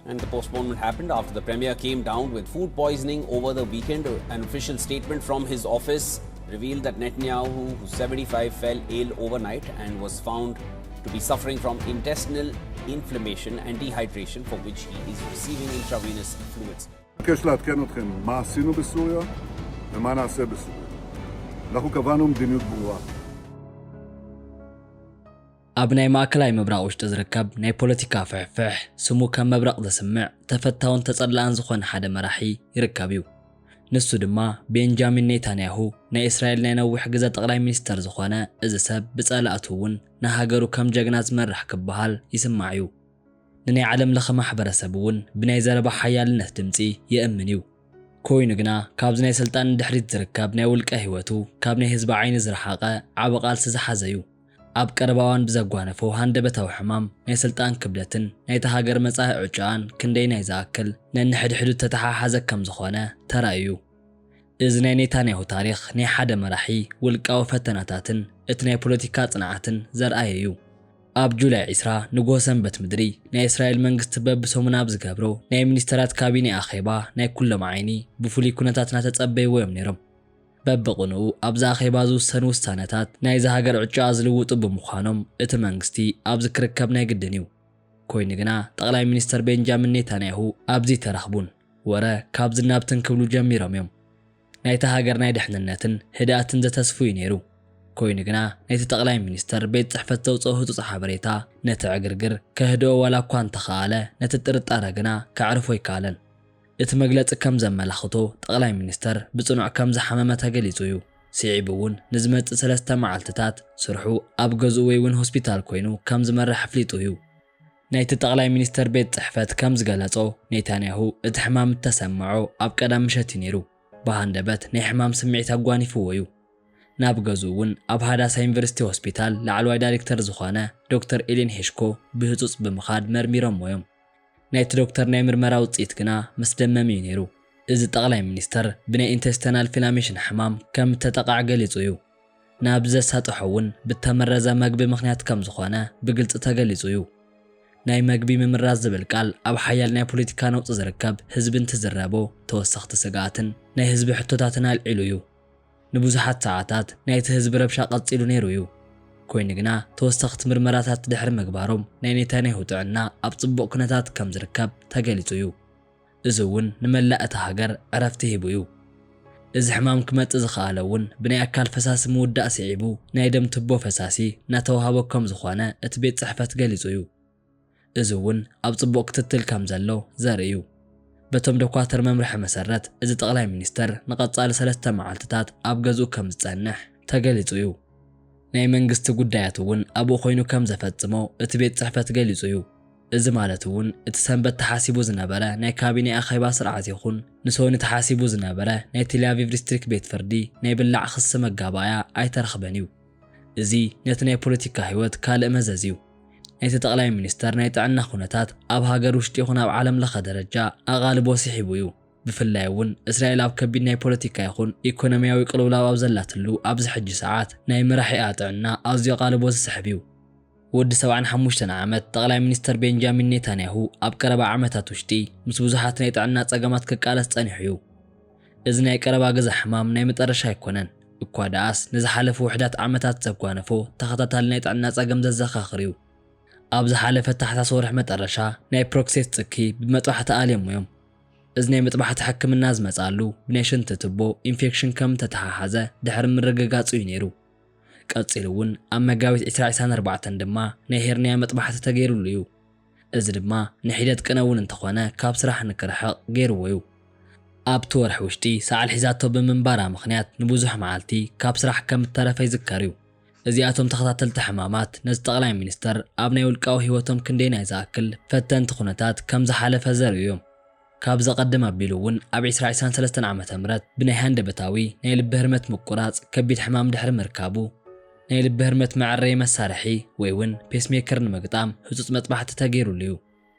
And the postponement happened after the premier came down with food poisoning over the weekend. An official statement from his office revealed that Netanyahu, who's seventy-five, fell ill overnight and was found to be suffering from intestinal inflammation and dehydration, for which he is receiving intravenous fluids. מבקש לעדכן אתכם מה עשינו בסוריה ומה נעשה בסוריה. אנחנו קבענו מדיניות ברורה. ኣብ ናይ ማእከላይ ምብራቕ ውሽጢ ዝርከብ ናይ ፖለቲካ ፍሕፍሕ፣ ስሙ ከም መብረቕ ዘስምዕ፣ ተፈታውን ተጸላእን ዝኾነ ሓደ መራሒ ይርከብ እዩ። ንሱ ድማ ቤንጃሚን ኔታንያሁ፣ ናይ እስራኤል ናይ ነዊሕ ግዘ ጠቕላይ ሚኒስተር ዝኾነ፣ እዚ ሰብ ብጸላእቱ እውን ንሃገሩ ከም ጀግና ዝመርሕ ክበሃል ይስማዕ እዩ። ንናይ ዓለም ለኸ ማሕበረሰብ እውን ብናይ ዘረባ ሓያልነት ድምጺ የእምን እዩ። ኮይኑ ግና ካብዚ ናይ ስልጣን ንድሕሪት ዝርከብ ናይ ውልቀ ህይወቱ ካብ ናይ ህዝቢ ዓይኒ ዝረሓቐ ዓቢ ቃልሲ ዝሓዘ እዩ። ኣብ ቀረባ እዋን ብዘጓነፎ ሃንደበታዊ ሕማም ናይ ስልጣን ክብደትን ናይታ ሃገር መጻኢ ዕጫኣን ክንደይናይ ዝኣክል ነንሕድሕዱ ተተሓሓዘ ከም ዝኾነ ተራእዩ እዩ። እዚ ናይ ኔታንያሁ ታሪኽ ናይ ሓደ መራሒ ውልቃዊ ፈተናታትን እቲ ናይ ፖለቲካ ጽንዓትን ዘርኣየ እዩ። ኣብ ጁላይ ዕስራ ንግሆ ሰንበት ምድሪ ናይ እስራኤል መንግስቲ በብሰሙን ኣብ ዝገብሮ ናይ ሚኒስተራት ካቢኔ ኣኼባ ናይ ኩሎም ዓይኒ ብፍሉይ ኩነታት እናተጸበይዎ እዮም ነይሮም። በብቕንኡ ኣብዚ ኣኼባ ዝውሰኑ ውሳነታት ናይዚ ሃገር ዕጫኣ ዝልውጡ ብምዃኖም እቲ መንግስቲ ኣብዚ ክርከብ ናይ ግድን እዩ። ኮይኑ ግና ጠቕላይ ሚኒስተር ቤንጃሚን ኔታንያሁ ኣብዚ ተረኽቡን ወረ ካብዚ ናብትን ክብሉ ጀሚሮም እዮም። ናይታ ሃገር ናይ ድሕንነትን ህድኣትን ዘተስፉ እዩ ነይሩ። ኮይኑ ግና ናይቲ ጠቕላይ ሚኒስተር ቤት ጽሕፈት ዘውፅኦ ህጹጽ ሓበሬታ ነቲ ዕግርግር ከህድኦ ዋላ እኳ እንተኸኣለ ነቲ ጥርጣረ ግና ከዕርፎ ኣይከኣለን። እቲ መግለጺ ከም ዘመላኽቶ ጠቕላይ ሚኒስተር ብጽኑዕ ከም ዝሓመመ ተገሊጹ እዩ። ስዒቡ እውን ንዝመጽእ ሰለስተ መዓልትታት ስርሑ ኣብ ገዝኡ ወይ እውን ሆስፒታል ኮይኑ ከም ዝመርሕ ኣፍሊጡ እዩ። ናይቲ ጠቕላይ ሚኒስተር ቤት ጽሕፈት ከም ዝገለጾ ኔታንያሁ እቲ ሕማም እተሰምዖ ኣብ ቀዳም ምሸት እዩ ነይሩ። ብሃንደበት ናይ ሕማም ስምዒት ኣጓኒፍዎ እዩ። ናብ ገዝኡ እውን ኣብ ሃዳሳ ዩኒቨርሲቲ ሆስፒታል ላዕለዋይ ዳይሬክተር ዝኾነ ዶክተር ኤሊን ሄሽኮ ብህጹጽ ብምኻድ መርሚሮምዎ እዮም። ናይቲ ዶክተር ናይ ምርመራ ውጽኢት ግና መስደመሚ እዩ ነይሩ። እዚ ጠቕላይ ሚኒስተር ብናይ ኢንተስተናል ኢንፍላሜሽን ሕማም ከም እተጠቕዐ ገሊጹ እዩ። ናብ ዘሳጥሖ እውን ብተመረዘ መግቢ ምኽንያት ከም ዝኾነ ብግልጺ ተገሊጹ እዩ። ናይ መግቢ ምምራዝ ዝብል ቃል ኣብ ሓያል ናይ ፖለቲካ ነውጺ ዝርከብ ህዝቢ እንትዝረቦ ተወሰኽቲ ስግኣትን ናይ ህዝቢ ሕቶታትን ኣልዒሉ እዩ። ንብዙሓት ሰዓታት ናይቲ ህዝቢ ረብሻ ቀጺሉ ነይሩ እዩ። ኮይኑ ግና ተወሰኽቲ ምርመራታት ድሕሪ ምግባሮም ናይ ኔታንያሁ ጥዕና ኣብ ጽቡቕ ኩነታት ከም ዝርከብ ተገሊጹ እዩ። እዚ እውን ንመላእ እታ ሃገር ዕረፍቲ ሂቡ እዩ። እዚ ሕማም ክመጽእ ዝኸኣለ እውን ብናይ ኣካል ፈሳሲ ምውዳእ ስዒቡ ናይ ደም ቱቦ ፈሳሲ እናተዋህቦ ከም ዝኾነ እቲ ቤት ጽሕፈት ገሊጹ እዩ። እዚ እውን ኣብ ጽቡቕ ክትትል ከም ዘሎ ዘርኢ እዩ። በቶም ዶኳተር መምርሒ መሰረት እዚ ጠቕላይ ሚኒስተር ንቐጻሊ ሰለስተ መዓልትታት ኣብ ገዝኡ ከም ዝጸንሕ ተገሊጹ እዩ። ናይ መንግስቲ ጉዳያት እውን ኣብኡ ኮይኑ ከም ዘፈጽሞ እቲ ቤት ጽሕፈት ገሊጹ እዩ። እዚ ማለት እውን እቲ ሰንበት ተሓሲቡ ዝነበረ ናይ ካቢኔ ኣኼባ ስርዓት ይኹን ንሶኒ ተሓሲቡ ዝነበረ ናይ ቴልኣቪቭ ዲስትሪክት ቤት ፍርዲ ናይ ብላዕ ክሲ መጋባእያ ኣይተረኽበን እዩ። እዚ ነቲ ናይ ፖለቲካ ህይወት ካልእ መዘዝ እዩ። ናይቲ ጠቕላይ ሚኒስተር ናይ ጥዕና ኩነታት ኣብ ሃገር ውሽጢ ይኹን ኣብ ዓለም ለኸ ደረጃ ኣቓልቦ ስሒቡ እዩ። ብፍላይ እውን እስራኤል ኣብ ከቢድ ናይ ፖለቲካ ይኹን ኢኮኖሚያዊ ቅልውላው ኣብ ዘላትሉ ኣብዚ ሕጂ ሰዓት ናይ መራሒኣ ጥዕና ኣዝዩ ኣቓልቦ ዝስሕብ እዩ። ወዲ ሰብዓን ሓሙሽተን ዓመት ጠቕላይ ሚኒስተር ቤንጃሚን ኔታንያሁ ኣብ ቀረባ ዓመታት ውሽጢ ምስ ብዙሓት ናይ ጥዕና ጸገማት ክቃለስ ጸኒሑ እዩ። እዚ ናይ ቀረባ ግዘ ሕማም ናይ መጠረሻ ኣይኮነን። እኳ ደኣስ ንዝሓለፉ ውሕዳት ዓመታት ዘጓነፎ ተኸታታሊ ናይ ጥዕና ጸገም ዘዘኻኽር እዩ። ኣብ ዝሓለፈ ታሕሳስ ወርሒ መጠረሻ ናይ ፕሮክሴት ጽኪ ብመጥባሕቲ ኣልዮሞ እዮም። እዚ ናይ መጥባሕቲ ሕክምና ዝመጽኣሉ ብናይ ሽንቲ ቱቦ ኢንፌክሽን ከም እተተሓሓዘ ድሕሪ ምርግጋጹ እዩ ነይሩ። ቀጺሉ እውን ኣብ መጋቢት ዕስራ ዕስራን ኣርባዕተን ድማ ናይ ሄርንያ መጥባሕቲ ተገይሩሉ እዩ። እዚ ድማ ንሒደት ቅነ እውን እንተኾነ ካብ ስራሕ ንክርሕቕ ገይርዎ እዩ። ኣብቲ ወርሒ ውሽጢ ሰዓል ሒዛቶ ብምንባራ ምኽንያት ንብዙሕ መዓልቲ ካብ ስራሕ ከም እተረፈ ይዝከር እዩ። እዚኣቶም ተኸታተልቲ ሕማማት ነዚ ጠቕላይ ሚኒስተር ኣብ ናይ ውልቃዊ ህይወቶም ክንደይናይ ዝኣክል ፈተንቲ ኩነታት ከም ዝሓለፈ ዘርእዩ እዮም። ካብ ዘቐድም ኣቢሉ እውን ኣብ ዕስራ ዕስራን ሰለስተን ዓመተ ምህረት ብናይ ሃንደበታዊ ናይ ልቢ ህርመት ምቁራጽ ከቢድ ሕማም ድሕሪ ምርካቡ ናይ ልቢ ህርመት መዐረዪ መሳርሒ ወይ እውን ፔስሜከር ንምግጣም ህጹጽ መጥባሕቲ ተገይሩሉ እዩ።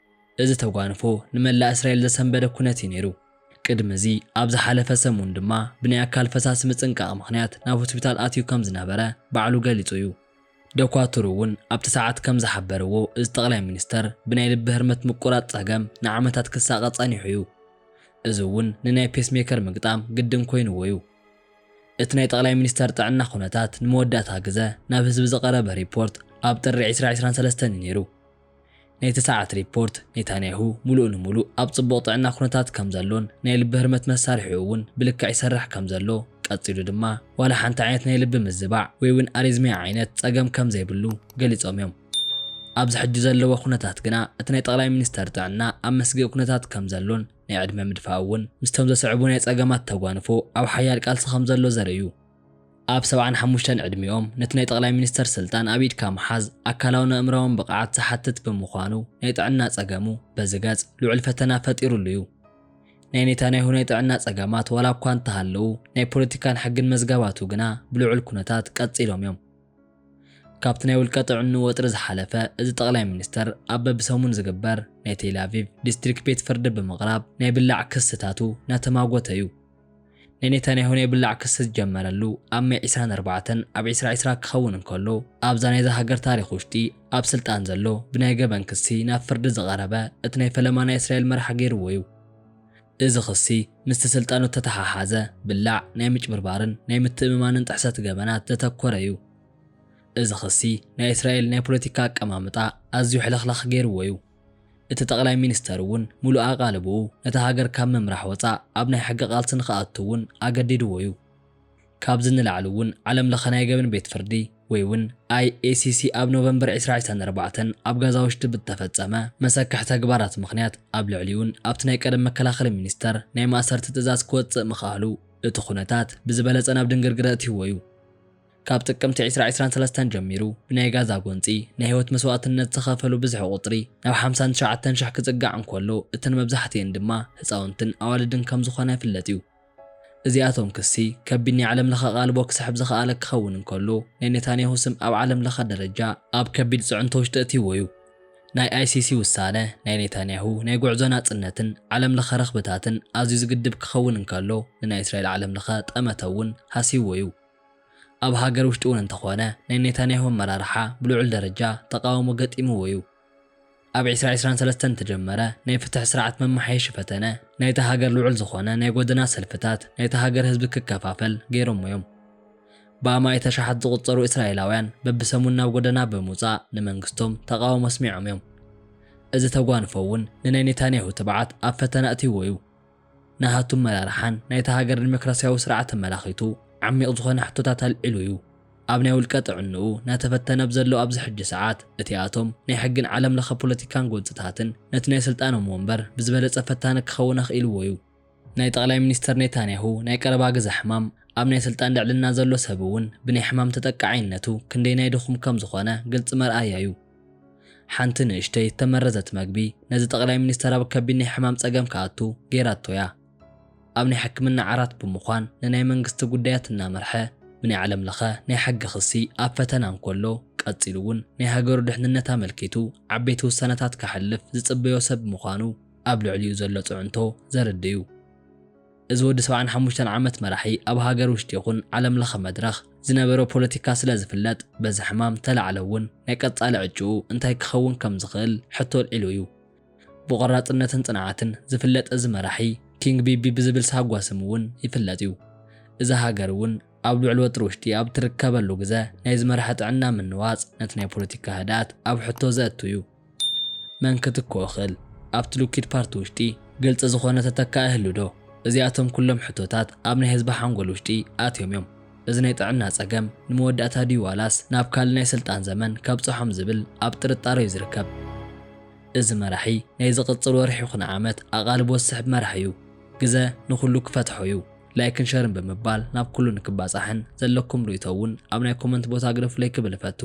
እዚ ተጓንፎ ንመላእ እስራኤል ዘሰንበደ ኩነት እዩ ነይሩ። ቅድሚ እዚ ኣብ ዝሓለፈ ሰሙን ድማ ብናይ ኣካል ፈሳሲ ምጽንቃቕ ምኽንያት ናብ ሆስፒታል ኣትዩ ከም ዝነበረ ባዕሉ ገሊጹ እዩ። ዶኳቱር እውን ኣብቲ ሰዓት ከም ዝሓበርዎ፣ እዚ ጠቕላይ ሚኒስተር ብናይ ልቢ ህርመት ምቁራጽ ጸገም ንዓመታት ክሳቐ ጸኒሑ እዩ። እዚ እውን ንናይ ፔስሜከር ምግጣም ግድን ኮይንዎ እዩ። እቲ ናይ ጠቕላይ ሚኒስተር ጥዕና ኩነታት ንመወዳእታ ግዘ ናብ ህዝቢ ዝቐረበ ሪፖርት ኣብ ጥሪ ዕስራ ዕስራን ሰለስተን እዩ ነይሩ። ናይቲ ሰዓት ሪፖርት፣ ኔታንያሁ ምሉእ ንምሉእ ኣብ ጽቡቕ ጥዕና ኩነታት ከም ዘሎን ናይ ልቢ ህርመት መሳርሒኡ እውን ብልክዕ ይሰርሕ ከም ዘሎ፣ ቀጺሉ ድማ ዋላ ሓንቲ ዓይነት ናይ ልቢ ምዝባዕ ወይ እውን ኣሪዝሚያ ዓይነት ጸገም ከም ዘይብሉ ገሊጾም እዮም። ኣብዚ ሕጂ ዘለዎ ኩነታት ግና እቲ ናይ ጠቕላይ ሚኒስተር ጥዕና ኣብ መስግእ ኩነታት ከም ዘሎን ናይ ዕድመ ምድፋእ እውን ምስቶም ዘስዕቡ ናይ ጸገማት ተጓንፎ ኣብ ሓያል ቃልሲ ከም ዘሎ ዘርኢ እዩ። ኣብ ሰብዓን ሓሙሽተን ዕድሚኦም ነቲ ናይ ጠቕላይ ሚኒስተር ስልጣን ኣብ ኢድካ ምሓዝ ኣካላውን ኣእምራውን ብቕዓት ዝሓትት ብምዃኑ ናይ ጥዕና ጸገሙ በዚ ገጽ ልዑል ፈተና ፈጢሩሉ እዩ። ናይ ኔታንያሁ ናይ ጥዕና ጸገማት ዋላ እኳ እንተሃለዉ ናይ ፖለቲካን ሕግን መዝገባቱ ግና ብልዑል ኩነታት ቀጺሎም እዮም። ካብቲ ናይ ውልቀ ጥዕንኡ ወጥሪ ዝሓለፈ እዚ ጠቕላይ ሚኒስተር ኣብ በብሰሙን ዝግበር ናይ ቴል ኣቪቭ ዲስትሪክት ቤት ፍርዲ ብምቕራብ ናይ ብላዕ ክስታቱ እናተማጎተ እዩ። ናይ ኔታንያሁ ናይ ብላዕ ክሲ ዝጀመረሉ ኣብ ሜይ ዕስራን ኣርባዕተን ኣብ ዕስራ ዕስራ ክኸውን እንከሎ ኣብዛ ናይዛ ሃገር ታሪኽ ውሽጢ ኣብ ስልጣን ዘሎ ብናይ ገበን ክሲ ናብ ፍርዲ ዝቐረበ እቲ ናይ ፈለማ ናይ እስራኤል መራሕ ገይርዎ እዩ። እዚ ክሲ ምስቲ ስልጣኑ እተተሓሓዘ ብላዕ ናይ ምጭብርባርን ናይ ምትእምማንን ጥሕሰት ገበናት ዘተኮረ እዩ። እዚ ክሲ ናይ እስራኤል ናይ ፖለቲካ ኣቀማምጣ ኣዝዩ ሕልኽላኽ ገይርዎ እዩ። እቲ ጠቕላይ ሚኒስተር እውን ሙሉእ ኣቓልብኡ ነታ ሃገር ካብ ምምራሕ ወጻእ ኣብ ናይ ሕጊ ቃልሲ ንኽኣቱ እውን ኣገዲድዎ እዩ። ካብዚ ንላዕሊ እውን ዓለም ለኸ ናይ ገበን ቤት ፍርዲ ወይ እውን ኣይ ኤ ሲ ሲ ኣብ ኖቨምበር ዕስራ ዕስራን ኣርባዕተን ኣብ ጋዛ ውሽጢ ብተፈጸመ መሰክሕ ተግባራት ምኽንያት ኣብ ልዕሊኡን ኣብቲ ናይ ቀደም መከላኸሊ ሚኒስተር ናይ ማእሰርቲ ትእዛዝ ክወጽእ ምኽኣሉ እቲ ኩነታት ብዝበለጸ ናብ ድንግርግር ኣእትይዎ እዩ። ካብ ጥቅምቲ ዕስራ ዕስራን ሰለስተን ጀሚሩ ብናይ ጋዛ ጎንጺ ናይ ህይወት መስዋእትነት ዝኸፈሉ ብዝሒ ቁጽሪ ናብ ሓምሳን ትሽዓተን ሽሕ ክጽጋዕ እንከሎ እተን መብዛሕትኤን ድማ ህጻውንትን ኣዋልድን ከም ዝኾና ይፍለጥ እዩ። እዚኣቶም ክሲ ከቢድ ናይ ዓለም ለኸ ኣቓልቦ ክስሕብ ዝኸኣለ ክኸውን እንከሎ ናይ ኔታንያሁ ስም ኣብ ዓለም ለኸ ደረጃ ኣብ ከቢድ ጽዕንቶ ውሽጢ ኣእትይዎ እዩ። ናይ ኣይ ሲ ሲ ውሳነ ናይ ኔታንያሁ ናይ ጉዕዞ ናጽነትን ዓለም ለኸ ረኽብታትን ኣዝዩ ዝግድብ ክኸውን እንከሎ ንናይ እስራኤል ዓለም ለኸ ጠመተ እውን ሃስይዎ እዩ። ኣብ ሃገር ውሽጢ እውን እንተኾነ ናይ ኔታንያሁ ኣመራርሓ ብልዑል ደረጃ ተቓውሞ ገጢምዎ እዩ። ኣብ ዕስራ ዕስራን ሰለስተን ተጀመረ ናይ ፍትሕ ስርዓት መመሓየሺ ፈተነ ናይታ ሃገር ልዑል ዝኾነ ናይ ጎደና ሰልፍታት ናይታ ሃገር ህዝቢ ክከፋፈል ገይሮሞ እዮም። ብኣማኢት ኣሽሓት ዝቑጸሩ እስራኤላውያን በብሰሙን ናብ ጎደና ብምውጻእ ንመንግስቶም ተቓውሞ ኣስሚዖም እዮም። እዚ ተጓንፎ እውን ንናይ ኔታንያሁ ትብዓት ኣብ ፈተና እትይዎ እዩ። ናሃቱ ኣመራርሓን ናይታ ሃገር ዲሞክራሲያዊ ስርዓት ተመላኺቱ ዓሚቕ ዝኾነ ሕቶታት ኣልዒሉ እዩ። ኣብ ናይ ውልቀ ጥዕንኡ እናተፈተነ ኣብ ዘሎ ኣብዚ ሕጂ ሰዓት እቲኣቶም ናይ ሕግን ዓለም ለኸ ፖለቲካን ጎንፅታትን ነቲ ናይ ስልጣኖም ወንበር ብዝበለፀ ፈታኒ ክኸውን ኣኽኢልዎ እዩ። ናይ ጠቕላይ ሚኒስተር ኔታንያሁ ናይ ቀረባ ግዘ ሕማም ኣብ ናይ ስልጣን ልዕልና ዘሎ ሰብ እውን ብናይ ሕማም ተጠቃዓይነቱ ክንደይናይ ድኹም ከም ዝኾነ ግልፂ መርኣያ እዩ። ሓንቲ ንእሽተይ እተመረዘት መግቢ ነዚ ጠቕላይ ሚኒስተር ኣብ ከቢድ ናይ ሕማም ጸገም ክኣቱ ገይራቶ እያ። ኣብ ናይ ሕክምና ዓራት ብምዃን ንናይ መንግስቲ ጉዳያት እናመርሐ ብናይ ዓለም ለኸ ናይ ሕጊ ክሲ ኣብ ፈተና እንከሎ ቀጺሉ እውን ናይ ሃገሩ ድሕንነት ኣመልኪቱ ዓበይቲ ውሳነታት ከሕልፍ ዝጽበዮ ሰብ ምዃኑ ኣብ ልዕሊኡ ዘሎ ጽዕንቶ ዘርድእ እዩ። እዚ ወዲ ሰብዓን ሓሙሽተን ዓመት መራሒ ኣብ ሃገር ውሽጢ ይኹን ዓለም ለኸ መድረኽ ዝነበሮ ፖለቲካ ስለ ዝፍለጥ በዚ ሕማም ተላዕለ እውን ናይ ቀጻሊ ዕጭኡ እንታይ ክኸውን ከም ዝኽእል ሕቶ ኣልዒሉ እዩ። ብቆራጽነትን ጽንዓትን ዝፍለጥ እዚ መራሒ ኪንግ ቢቢ ብዝብል ሳጓ ስም እውን ይፍለጥ እዩ። እዛ ሃገር እውን ኣብ ልዑል ወጥሪ ውሽጢ ኣብ ትርከበሉ ግዘ ናይዚ መራሒ ጥዕና ምንዋጽ ነቲ ናይ ፖለቲካ ህድኣት ኣብ ሕቶ ዘእቱ እዩ። መን ክትክኦ ይኽእል? ኣብቲ ልኪድ ፓርቲ ውሽጢ ግልፂ ዝኾነ ተተካኢ ይህሉ ዶ? እዚኣቶም ኩሎም ሕቶታት ኣብ ናይ ህዝቢ ሓንጎል ውሽጢ ኣትዮም እዮም። እዚ ናይ ጥዕና ፀገም ንመወዳእታ ድዩ ዋላስ ናብ ካልእ ናይ ስልጣን ዘመን ከብፅሖም ዝብል ኣብ ጥርጣረ እዩ ዝርከብ። እዚ መራሒ ናይ ዝቕፅል ወርሒ ይኹን ዓመት ኣቓልቦ ዝስሕብ መራሒ እዩ። ግዘ ንኹሉ ክፈትሖ እዩ። ላይክን ሸርን ብምባል ናብ ኩሉ ንክባፃሕን ዘለኩም ርእይቶ እውን ኣብ ናይ ኮመንት ቦታ ግደፉለይ ክብል እፈቱ።